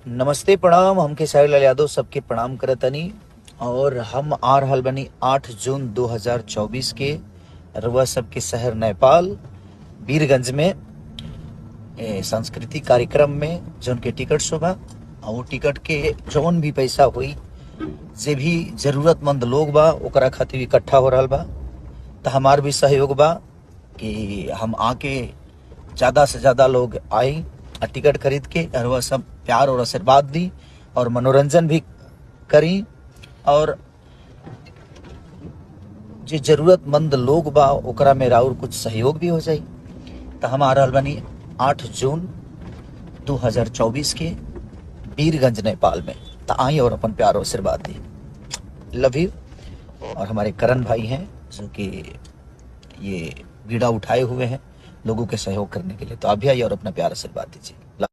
नमस्ते प्रणाम। हमके साहिल यादव सबके प्रणाम करतनी और हम आ रहल बनी 8 जून 2024 के रुआ सबके शहर नेपाल वीरगंज में सांस्कृतिक कार्यक्रम में जौन के टिकट शोभा और वो टिकट के जौन भी पैसा हुई जे भी जरूरतमंद लोग बा ओकरा खातिर इकट्ठा हो रहल बा। तो हमार भी सहयोग बा कि हम आके ज़्यादा से ज़्यादा लोग आई और टिकट खरीद के और वह सब प्यार और आशीर्वाद दी और मनोरंजन भी करी और जो जरूरतमंद लोग बा ओकरा में और कुछ सहयोग भी हो जाई। तो हम आ रहल बानी 8 जून 2024 के वीरगंज नेपाल में। तो आई और अपन प्यार और आशीर्वाद दी। Love you. और हमारे करण भाई हैं जो कि ये बीड़ा उठाए हुए हैं लोगों के सहयोग करने के लिए। तो आप भी आइए और अपना प्यार आशीर्वाद दीजिए।